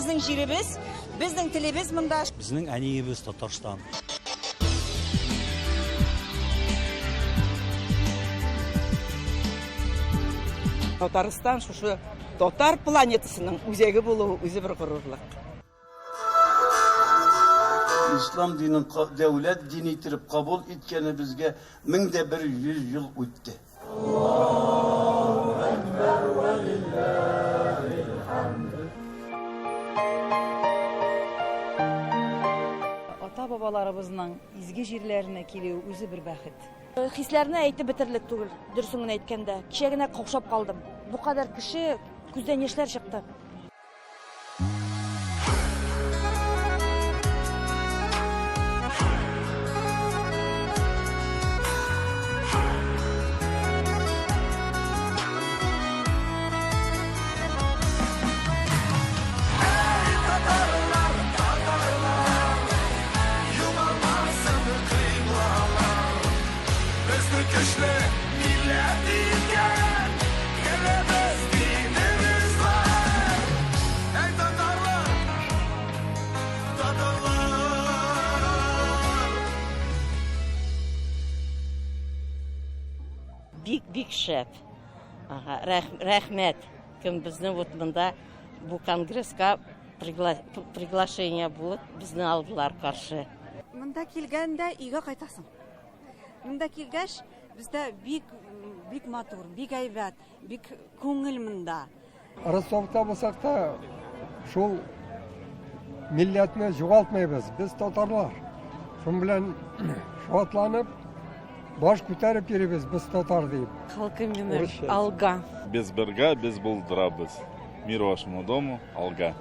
Безнең җиребез, безнең телебез монда. Безнең әниебез Татарстан. Татарстан шушы татар планетасының үзәге булуы үзе бер горурлык. Ислам динен дәүләт дине иттереп кабул иткәнебезгә 1100 ел үтте. Ата-бабаларыбызның изге җирләренә килү үзе бер бәхет. Хисләрне әйтеп бетерерлек түгел, дөресен генә әйткәндә. Кичә генә каушап калдым. Бу кадәр кеше, күздән яшьләр чыкты. Көчле милләт икән, телебез, динебез бар. Әй, татарлар, татарлар! Бик, бик шәп. Ага, рәхмәт. Кем безне вот монда бу конгресска приглашение булып, безне алдылар каршы. Монда килгәндә өйгә кайтасың. Монда килгәч, бездә бик бик матур, бик әйбәт, бик күңел монда. Ростовта булсак та, шул милләтне югалтмыйбыз. Без татарлар. Шуның белән шатланып, баш күтәреп йөрибез, без татар дип. Халкым минем, алга. Без бергә, без булдырабыз. Мир вашему дому, алга.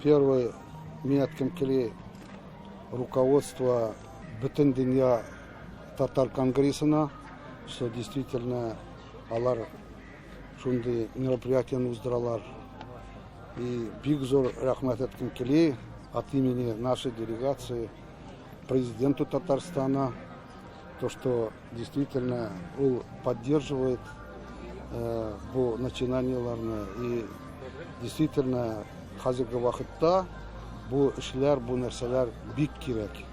Первый мин кили руководство Бөтендөнья татар конгрессына, что действительно алар шундый мероприятияне уздыралар. И бик зур рәхмәт әйткем кили от имени нашей делегации президенту Татарстана, то, что действительно ул поддерживает бу начинаниеләрне и действительно хәзерге вакытта бу эшләр, бу нәрсәләр бик кирәк.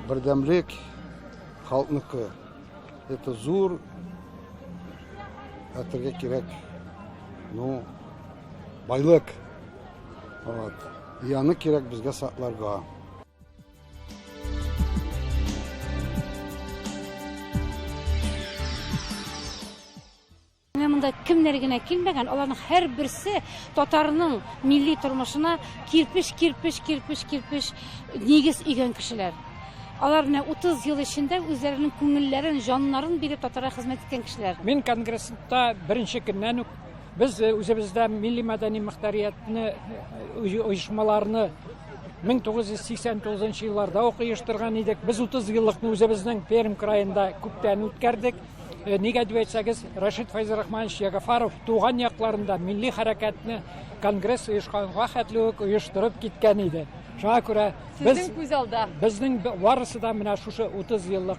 Бердәмлек халыкныкы. Это зур әйтергә кирәк, ну, байлык. Вот. И аны кирәк безгә сакларга. Менә монда кемнәр генә килмәгән, аларның һәрберсе татарның милли тормышына кирпеч, кирпеч, кирпеч, кирпеч нигез өйгән кешеләр. Алар менә 30 ел эчендә үзләренең күңелләрен, җаннарын биреп татарга хезмәт иткән кешеләр. Мин конгресста беренче көннән үк без үзебездә милли мәдәни мөхтәриятне, оешмаларны 1989 елларда ук оештырган идек. Без 30 еллыкны үзебезнең Пермь краенда күптән үткәрдек. Нигә дип әйтсәгез, Рәшит Фәйзрахманович Ягафаров туган якларында милли хәрәкәтне конгресс оешканга хәтле үк оештырып киткән иде. Шуңа күрә без Сезнең күз алда. Безнең барысы да менә шушы 30 еллык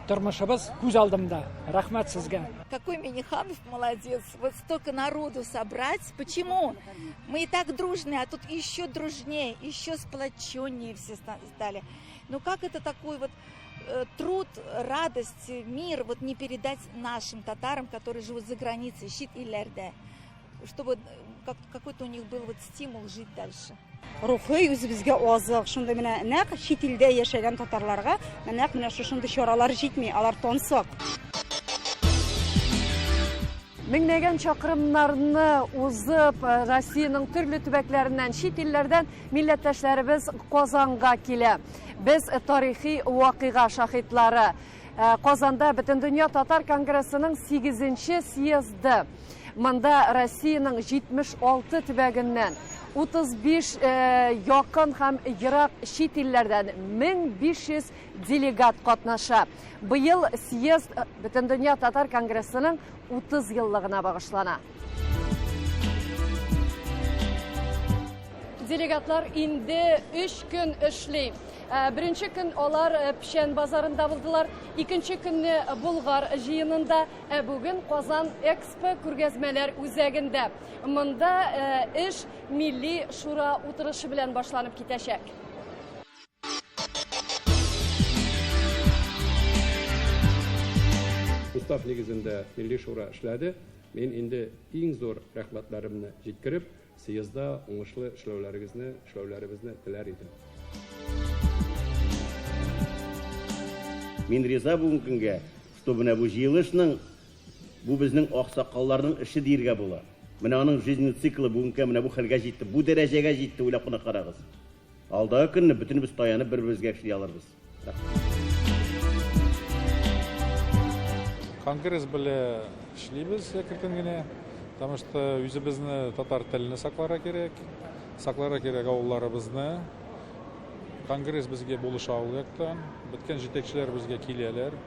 тормышыбыз күз алдымда. Рәхмәт сезгә. Какой Миниханов молодец. Вот столько народу собрать. Почему? Мы и так дружные, а тут еще дружнее, еще сплоченнее все стали. Но как это такой вот труд, радость, мир вот не передать нашим татарам, которые живут за границей, чит илләрдә, чтобы какой-то у них был вот стимул жить дальше. Рухи үзебезгә азык, шундый менә нәкъ чит илдә яшәгән татарларга нәкъ менә шушындый чаралар җитми, алар тансык. Меңләгән чакрымнарны узып, Россиянең төрле төбәкләреннән, чит илләрдән милләттәшләребез Казанга килә. Без тарихи вакыйга шаһитлары. Казанда Бөтендөнья татар конгрессының 8-нче съезды. Монда Россиянең 76 төбәгеннән 35 якын һәм ерак чит илләрдән 1500 делегат катнаша. Быел съезд Бөтендөнья татар конгрессының 30 еллыгына багышлана. Делегатлар инде 3 көн эшли. Беренче көн алар Печән базарында булдылар, икенче көнне Болгар җыенында, ә бүген Казан Экспо күргәзмәләр үзәгендә. Монда эш Милли шура утырышы белән башланып китәчәк. Устав нигезендә Милли шура эшләде. Мин инде иң зур рәхмәтләремне җиткереп, съездда уңышлы эшләүләрегезне, эшләүләребезне теләр идем. Мин риза бүгенге көнгә, что менә бу җыелышның, бу безнең аксакалларның эше диергә була. Менә аның жизненный циклы бүгенге көнгә менә бу хәлгә җитте, бу дәрәҗәгә җитте, уйлап кына карагыз. Алдагы көнне бөтенебез таянып бер-беребезгә эшли алырбыз. Рәхмәт. Конгресс белә эшлибез әкертен генә, потому что үзебезне татар телене сакларга кирәк, сакларга кирәк авылларыбызны. Конгресс безгә булыша ул яктан. Беткән җитәкчеләр безгә киләләр.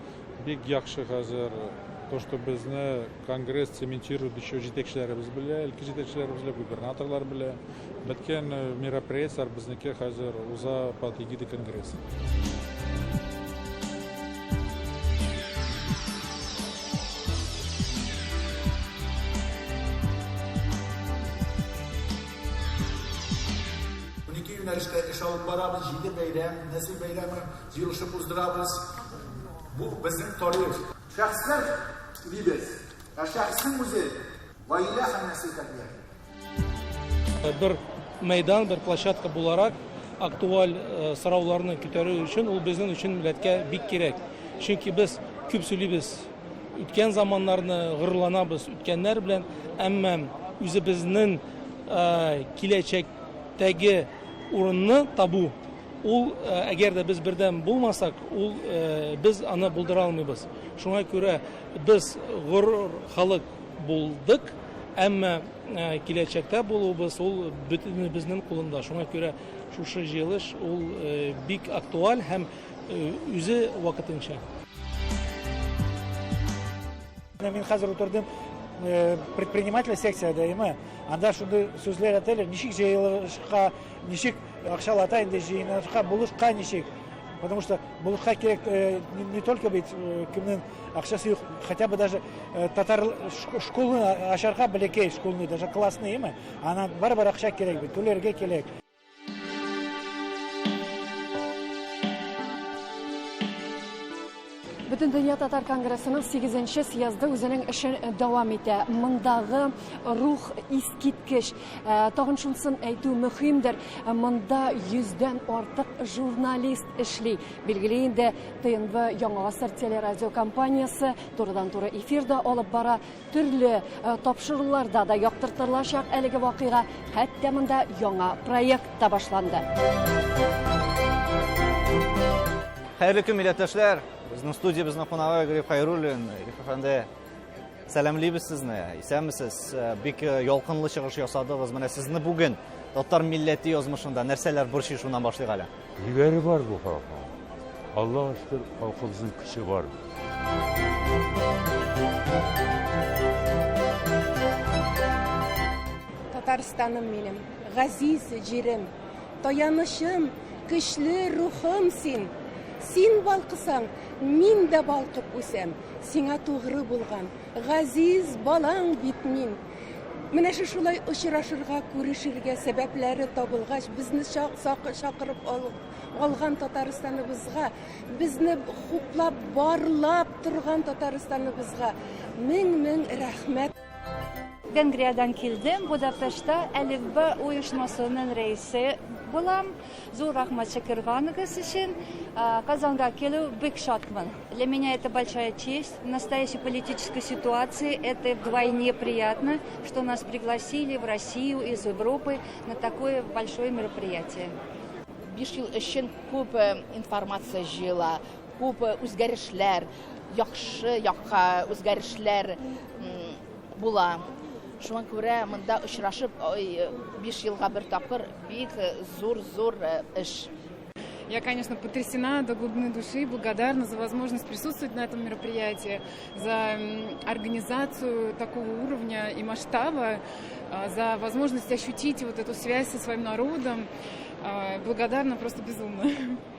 Бик яхшы хәзер то, что безне конгресс цементирует еще җитәкчеләребез белә, өлкә җитәкчеләребез белә, губернаторлар белә. Беткән мероприятиеләр безнеке хәзер уза под эгидой конгресса. Унике юнәлештә эш алып барабыз, җиде бәйрәм, нәсел бәйрәме җыелышып уздырабыз. Бу безнең тарих. Шәхесләр дибез. Ә шәхеснең үзе гаилә һәм нәсел тәрбиясе. Бер мәйдан, бер площадка буларак актуаль сорауларны күтәрү өчен ул безнең өчен милләткә бик кирәк. Чөнки без күп сөйлибез үткән заманнарны, горурланабыз үткәннәр белән, әмма үзебезнең киләчәктәге урынны табу ул, әгәр дә без бердәм булмасак, ул без аны булдыра алмыйбыз. Шуңа күрә без горур халык булдык, әмма киләчәктә булуыбыз ул бөтенебезнең кулында. Шуңа күрә шушы җыелыш ул бик актуаль һәм үзе вакытынча. Мин хәзер утырдым предприниматель секциядә, әйме? Анда шундый сүзләр әйтәләр, ничек җыелышка, ничек акчалата инде җыенышка, булышка ничек. Потому что булышка кирәк не только бит кемнең акчасы юк, хотя бы даже татар школны ачарга бәләкәй школны, даже классный, әйме? Ана барыбер акча кирәк бит, түләргә кирәк. Бөтендөнья татар конгрессының 8 съезды үзенең эшен дәвам итә. Мондагы рух искиткеч. Тагын шунысын әйтү мөһимдер. Монда 100дән артык журналист эшли. Билгеле инде, ТНВ Яңа гасыр телерадиокомпаниясе турыдан-туры эфирда алып бара. Төрле тапшыруларда да яктыртылачак әлеге вакыйга. Хәтта монда яңа проект та башланды. Хәерле көн, милләттәшләр! Безнең студиябезнең кунагы Гриф Хайруллин. Гриф әфәнде, сәламлибез сезне. Исәнмесез. Бик ялкынлы чыгыш ясадыгыз. Менә сезне бүген татар милләте язмышында нәрсәләр борчый, шуннан башлыйк әле. Егәре бар бу халыкның. Аллаһ шөкер, халкыбызның көче бар. Татарстаным минем, газиз җирем, таянычым, көчле рухым син. Син балкысаң, мин дә балкып үсәм. Сиңа тугры булган, газиз балаң бит мин. Менә шушылай очрашырга, күрешергә сәбәпләре табылгач, безне чакырып алган Татарстаныбызга, безне хуплап, барлап торган Татарстаныбызга мең-мең рәхмәт. Венгриядән килдем, Будапештта Әлифба оешмасының рәисе булам. Зур рәхмәт чакырганыгыз өчен. Казанга килү бик шатмын. Для меня это большая честь. В настоящей политической ситуации это вдвойне приятно, что нас пригласили в Россию из Европы на такое большое мероприятие. 5 ел өчен күп информация җыела, күп үзгәрешләр, яхшы якка үзгәрешләр була. Шуңа күрә монда очрашып 5 елга бер тапкыр бик зур-зур эш. Я, конечно, потрясена до глубины души, благодарна за возможность присутствовать на этом мероприятии, за организацию такого уровня и масштаба, за возможность ощутить вот эту связь со своим народом. Благодарна просто безумно.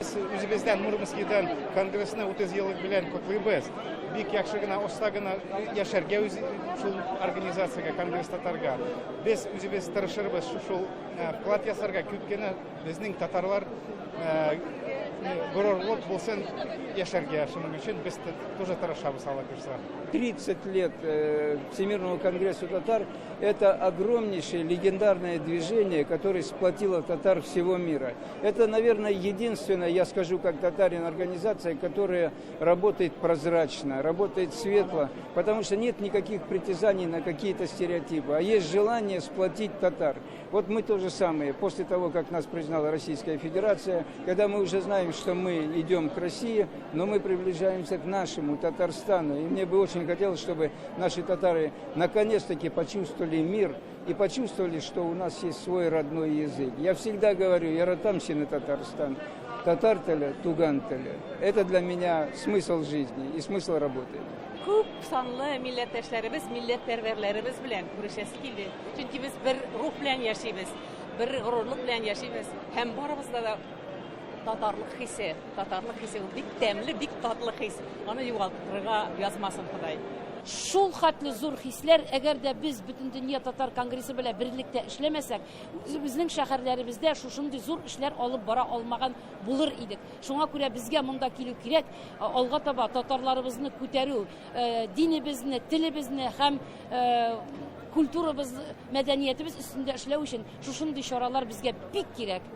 Үзебездән Мурманскидан конгрессны 30 еллык белән котлыйбыз. Бик яхшы гына, оста гына яшәргә үз шул организациягә, конгресс татарга. Без үзебез тырышырбыз шул вклад ясарга күп кенә безнең татарлар горурлык булсын яшәргә. Шуның өчен без тоже тырышабыз, Алла бирса. 30 лет Всемирного конгресса татар – это огромнейшее легендарное движение, которое сплотило татар всего мира. Это, наверное, единственная, я скажу как татарин, организация, которая работает прозрачно, работает светло, потому что нет никаких притязаний на какие-то стереотипы, а есть желание сплотить татар. Вот мы то же самое. После того, как нас признала Российская Федерация, когда мы уже знаем, что мы идем к России, но мы приближаемся к нашему Татарстану. И мне бы очень хотелось, чтобы наши татары наконец-таки почувствовали мир и почувствовали, что у нас есть свой родной язык. Я всегда говорю, яратам сине, Татарстан, татар теле, туган теле. Это для меня смысл жизни и смысл работы. Күп санлы милләттәшләребез, милләтпәрвәрләребез белән күрешәсе килде. Чөнки без бер рух белән яшибез, бер горурлык белән яшибез һәм барыбызда да татарлык хисе, татарлык хисе ул бик тәмле, бик татлы хис. Аны югалтырга язмасын Ходай. Шул хәтле зур хисләр, әгәр дә без Бөтендөнья татар конгрессы белән берлектә эшләмәсәк, үзебезнең шәһәрләребездә шушындый зур эшләр алып бара алмаган булыр идек. Шуңа күрә безгә монда килү кирәк, алга таба татарларыбызны күтәрү, динебезне, телебезне һәм культурабыз, мәдәниятебез өстендә эшләү өчен шушындый чаралар безгә бик кирәк.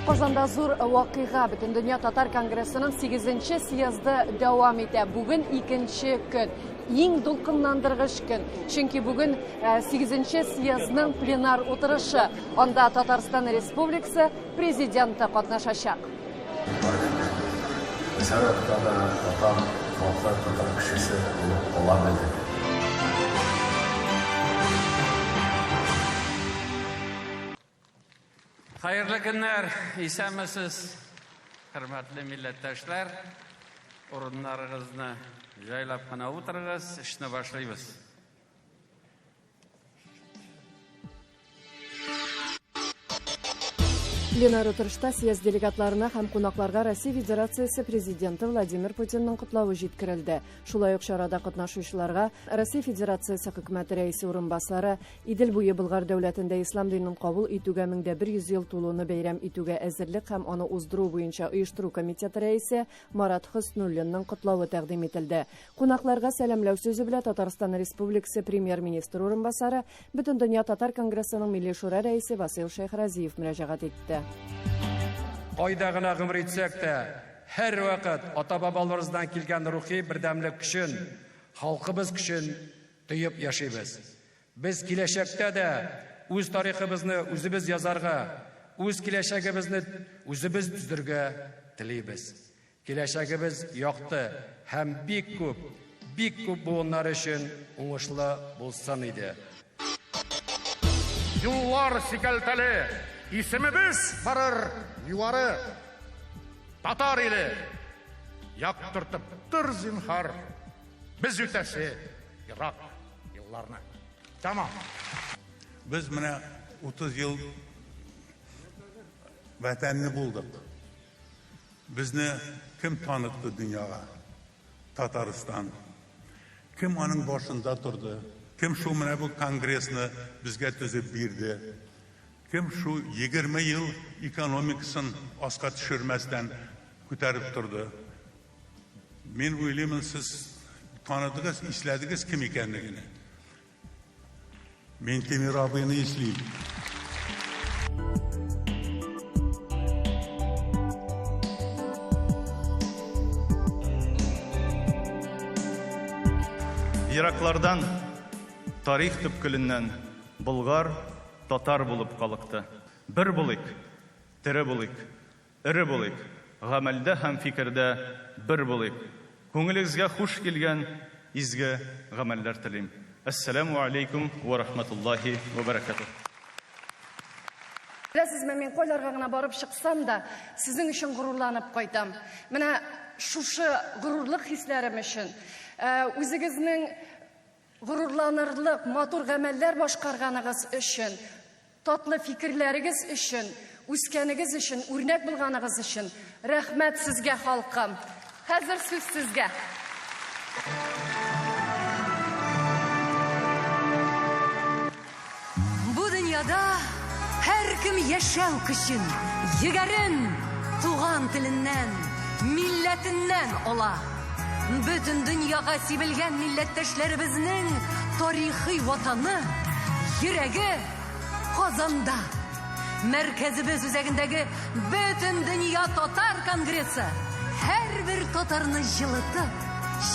Казанда зур вакыйга Бөтендөнья татар конгрессының 8 съезды дәвам итә. Бүген икенче көн. Иң дулкынландыргыч көн. Чөнки бүген 8 съездның пленар утырышы. Анда Татарстан Республикасы президенты катнашачак. Татар халкы, татар кешесе булып кала белде. Хәерле көннәр, исәнмесез, хөрмәтле милләттәшләр. Урыннарыгызны җайлап кына утырыгыз, эшне башлыйбыз. Пленар утырышта съезд делегатларына һәм кунакларга Россия Федерациясе президенты Владимир Путинның котлавы җиткерелде. Шулай ук чарада катнашучыларга Россия Федерациясе хөкүмәте рәисе урынбасары Идел буе Болгар дәүләтендә ислам динен кабул итүгә 1100 ел тулуны бәйрәм итүгә әзерлек һәм аны уздыру буенча оештыру комитеты рәисе Марат Хөснуллинның котлавы тәкъдим ителде. Кунакларга сәламләү сүзе белән Татарстан Республикасы премьер-министры урынбасары, Бөтендөнья татар конгрессының Милли шура рәисе Васыйл Шәйхразиев мөрәҗәгать итте. Кайда гына гомер итсәк тә, һәрвакыт ата-бабаларыбыздан килгән рухи бердәмлек көчен, халкыбыз көчен тоеп яшибез. Без киләчәктә дә үз тарихыбызны үзебез язарга, үз киләчәгебезне үзебез төзергә телибез. Киләчәгебез якты һәм бик күп, бик күп буыннар өчен уңышлы булсын иде. Юллар сикәлтәле, исемебез барыр югары. Татар иле, яктыртып тор зинһар, без үтәсе ерак юлларны. Тәмам. Без менә 30 ел ватанны булдык. Безне кем танытты дөньяга? Татарстан. Кем аның башында торды? Кем шул менә бу конгрессны безгә төзеп бирде? Кем шул 20 ел экономикасын аска төшермәстән күтәреп торды? Мин уйлыймын, сез таныдыгыз, исләдегез кем икәнлегене. Минтимер абыйны ислим. Ераклардан, тарих төпкеленнән Болгар, татар булып калыкты. Бер булыйк, тере булыйк, эре булыйк, гамәлдә һәм фикердә бер булыйк. Күңелегезгә хуш килгән изге гамәлләр телим. Әссәләмү алейкум вә рахматуллаһи вә бәрәкәтүһ. Беләсезме, мин кайларга гына барып чыксам да, сезнең өчен горурланып кайтам. Менә шушы горурлык хисләрем өчен, үзегезнең горурланырлык матур гамәлләр башкарганыгыз өчен, татлы фикерләрегез өчен, үскәнегез өчен, үрнәк булганыгыз өчен рәхмәт сезгә, халкым. Хәзер сүз сезгә. Бу дөньяда һәркем яшәү көчен, егәрен туган теленнән, милләтеннән ала. Бөтен дөньяга сибелгән милләттәшләребезнең тарихи ватаны, йөрәге Казанда. Мәркәзебез үзәгендәге Бөтендөнья татар конгрессы һәрбер татарны җылытып,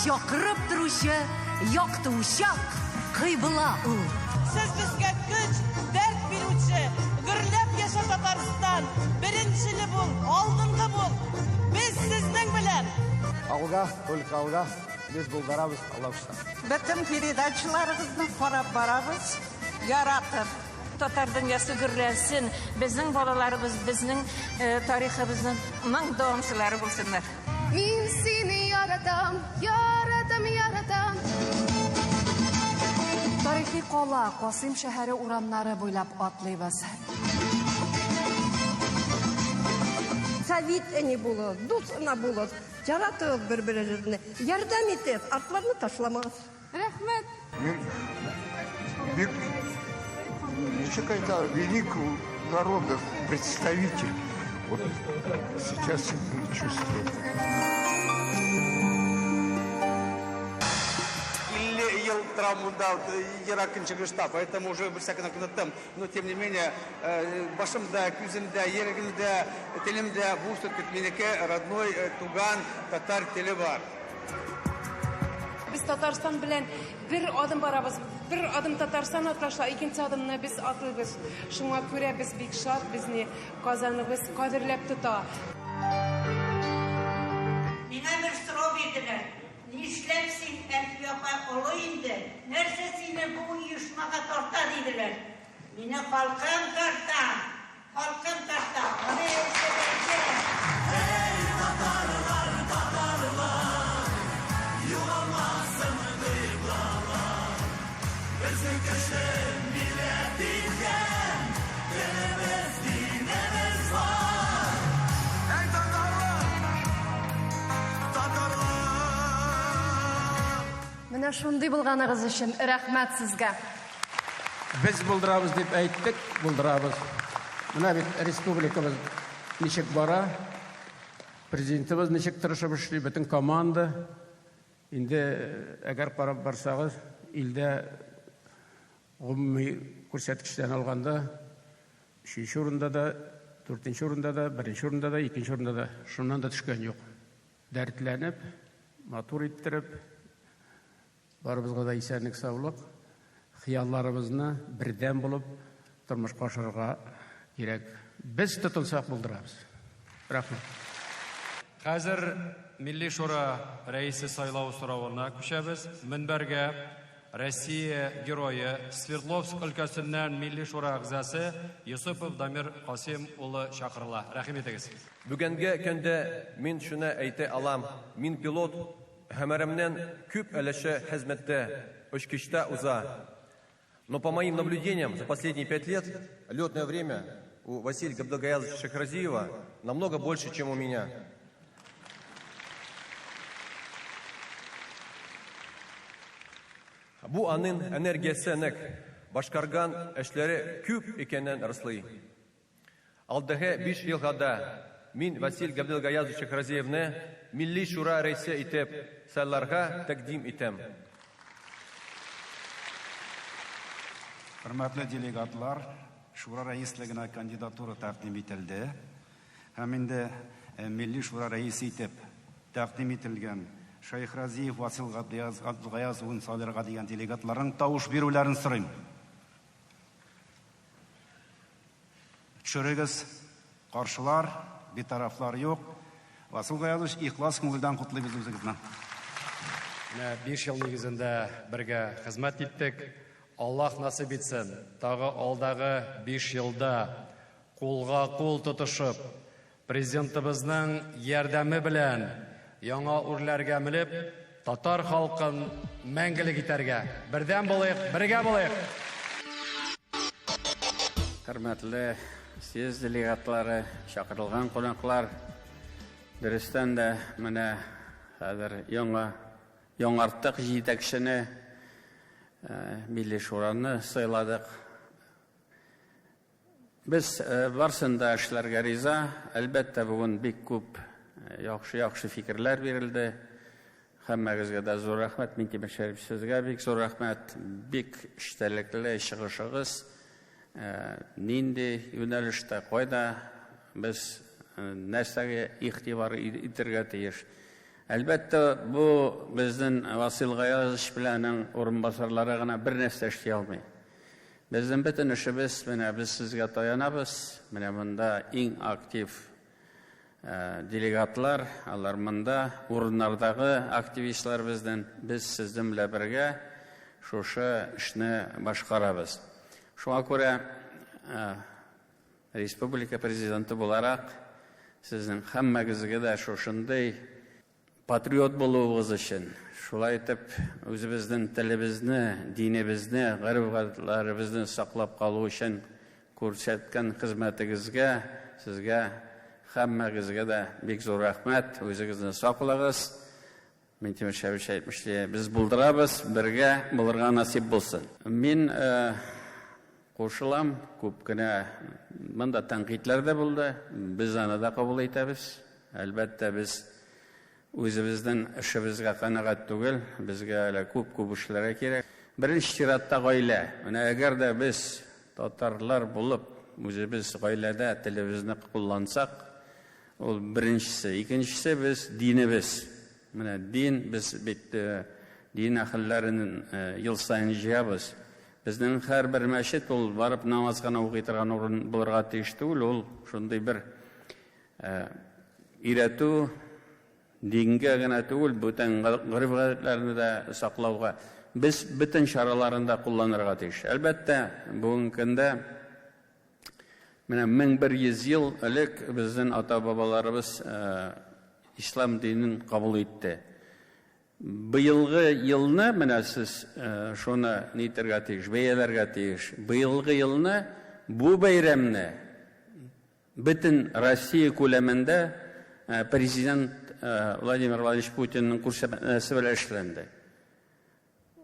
чакырып торучы якты учак, кыйбла ул. Сез безгә көч, дәрт бирүче, гөрләп яшә Татарстан, беренчеле бул, алдынгы бул. Без сезнең белән! Алга, только алга, без булдырабыз, Алла кушса. Бөтен передачаларыгызны карап барабыз, яратып. Татар дөньясы гөрләсен, безнең балаларыбыз безнең тарихыбызның дәвамчылары булсыннар. Мин сине яратам, яратам, яратам. Тарихи кала, Касыйм шәһәре урамнары буйлап атлыйбыз. Сәвит әни булыгыз, дус ана булыгыз, яратыгыз бер-берегезне, ярдәм итегез, артларны ташламагыз. Рәхмәт. Мин бик, ничек әйтә, великого народа представитель. Вот сейчас чувствую. 50 ел торам монда, Ерак Көнчыгышта, поэтому уже бер всякий оныттым. Но тем не менее, башымда, күземдә, йөрәгемдә, телемдә бу все-таки минеке родной туган татар теле бар. Без Татарстан белән бер адым барабыз. Бер адым Татарстан атлаша, икенче адымны без атлыйбыз. Шуңа күрә без бик шат, безне Казаныбыз кадерләп тота. Миңа бер сорау бирделәр. Нишләп син, Әлфия апа, олы инде, нәрсә сине бу оешмага тарта, диделәр. Мине халкым тарта, халкым тарта, аны әйтсә Эй, татарлар, татарлар, югалмасын кыйблалар. Безнең көчле милләт иткән телебез, динебез бар. Эй, татарлар, татарлар! Менә шундый булганыгыз өчен рәхмәт сезгә. Без булдырабыз дип әйттек, булдырабыз. Менә бит республикабыз ничек бара, президентыбыз ничек тырышып эшли, бөтен команда. Инде әгәр карап барсагыз, илдә гомуми күрсәткечтән алганда, өченче урында да, дүртенче урында да, беренче урында да, икенче урында да, шуннан да төшкән юк. Дәртләнеп, матур иттереп, Барыбызга да исәнлек-саулык, хыялларыбызны бердәм булып тормышка ашырырга кирәк. Без тотынсак булдырабыз. Рәхмәт. Хәзер Милли Шура рәисе сайлау соравына күчәбез. Мөнбәргә Россия Герое, Свердловск өлкәсеннән Милли Шура әгъзасы Йосыпов Дамир Касыйм улы чакырыла. Рәхим итегез. Бүгенге көндә мин шуны әйтә алам, мин пилот, Гомеремнең күп өлеше хезмәттә, очкычта уза. Но по моим наблюдениям, за последние пять лет летное время у Василия Габдулгаязовича Шайхразиева намного больше, чем у меня. Бу аның энергиясе нык, башкарган эшләре күп икәнен раслый. Алдагы биш елга да мин Васил Габделгаязович Шайхразиевны Милли Шура рәисе итеп сайларга тәкъдим итәм. Хөрмәтле делегатлар, Шура рәислегенә кандидатура тәкъдим ителде. Һәм инде Милли Шура рәисе итеп тәкъдим ителгән Шайхразиев Васил Габделгаяз улын сайларга дигән делегатларның тавыш бирүләрен сорыйм. Төшерегез, каршылар, битарафлар юк. Васил Гаязович, ихлас күңелдән котлыйбыз үзегезне. Менә 5 ел нигезендә бергә хезмәт иттек. Аллаһ насыйп итсен, тагы алдагы 5 елда кулга кул тотышып, Президентыбызның ярдәме белән яңа үрләргә менеп, татар халкын мәңгелек итәргә. Бердәм булыйк, бергә булыйк! Хөрмәтле съезд делегатлары, чакырылган кунаклар, дөрестән дә менә хәзер яңа яңарттык җитәкчене, Милли Шураны сайладык. Без барсын да эшләргә риза. Әлбәттә, бүген бик күп яхшы-яхшы фикерләр бирелде. Һәммәгезгә дә зур рәхмәт. Минтимер Шәрипович, сезгә бик зур рәхмәт. Бик эчтәлекле чыгышыгыз. Нинди юнәлештә, кайда без нәрсәгә игътибар итәргә тиеш. Әлбәттә, бу безнең Васил Гаязович белән аның урынбасарлары гына бер нәрсә эшли алмый. Безнең бөтен эшебез, менә без сезгә таянабыз, менә монда иң актив делегатлар, алар монда, урыннардагы активистлар безнең, без сезнең белән бергә шушы эшне башкарабыз. Шуңа күрә республика президенты буларак сезнең һәммәгезгә дә шушындый Патриот булуыгыз өчен, шулай итеп, үзебезнең телебезне, динебезне, гореф-гадәтләребезне саклап калу өчен күрсәткән хезмәтегезгә сезгә һәммәгезгә дә бик зур рәхмәт. Үзегезне саклагыз. Минтимер Шәйхович әйтмешли, без булдырабыз, бергә булырга насыйп булсын. Мин кушылам, күп кенә монда тәнкыйтьләр дә булды, без аны да кабул итәбез. Әлбәттә, без үзебезнең эшебезгә канәгать түгел, безгә әле күп-күп эшләргә кирәк. Беренче чиратта гаилә. Менә әгәр дә без татарлар булып, үзебез гаиләдә телебезне куллансак, ул беренчесе. Икенчесе без динебез. Менә дин, без бит дин әһелләрен ел саен җыябыз. Безнең һәрбер мәчет ул барып намаз гына укый торган урын булырга тиеш түгел, ул шундый бер Өйрәтү дингә генә түгел, бүтән гореф-гадәтләрне дә саклауга без бөтен чараларын да кулланырга тиеш. Әлбәттә, бүгенге көндә менә 1100 ел элек безнең ата-бабаларыбыз ислам динен кабул итте. Быелгы елны, менә сез шуны нитәргә тиеш, бәяләргә тиеш. Быелгы елны бу бәйрәмне Бөтен Россия күләмендә президент Владимир Владимирович Путинның күрсәтмәсе белән эшләнде.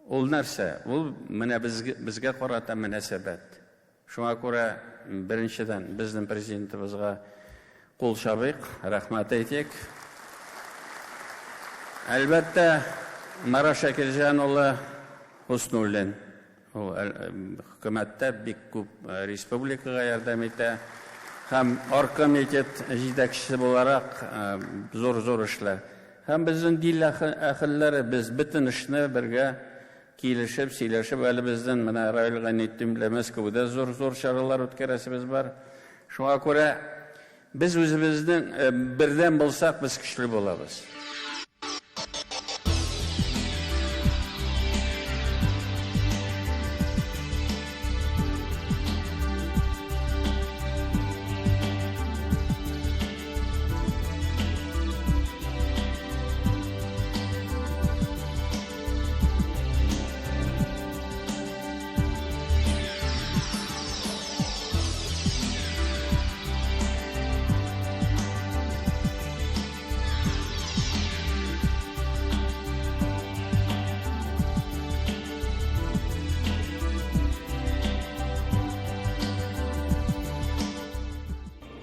Ул нәрсә? Ул менә безгә карата мөнәсәбәт. Шуңа күрә, беренчедән, безнең президентыбызга кул чабыйк, рәхмәт әйтик. Әлбәттә, Марат Шакирҗан улы Хуснуллин. Ул хөкүмәттә бик күп республикага ярдәм итә һәм оргкомитет җитәкчесе буларак зур-зур эшләр. Һәм безнең дин әһелләре, без бөтен эшне бергә килешеп, сөйләшеп, әле безнең менә Равил Гайнетдин белән Мәскәүдә зур-зур чаралар үткәрәсебез бар. Шуңа күрә Без үзебезнең бердәм булсак, без көчле булабыз.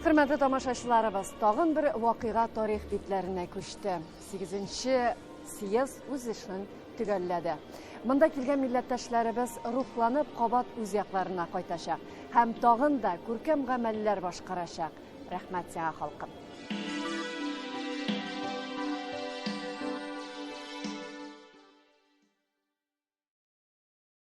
Хөрмәтле тамашачыларыбыз, тагын бер вакыйга тарих битләренә күчте. 8 съезд үз эшен төгәлләде. Монда килгән милләттәшләребез рухланып кабат үз якларына кайтачак һәм тагын да күркәм гамәлләр башкарачак. Рәхмәт сиңа, халкым!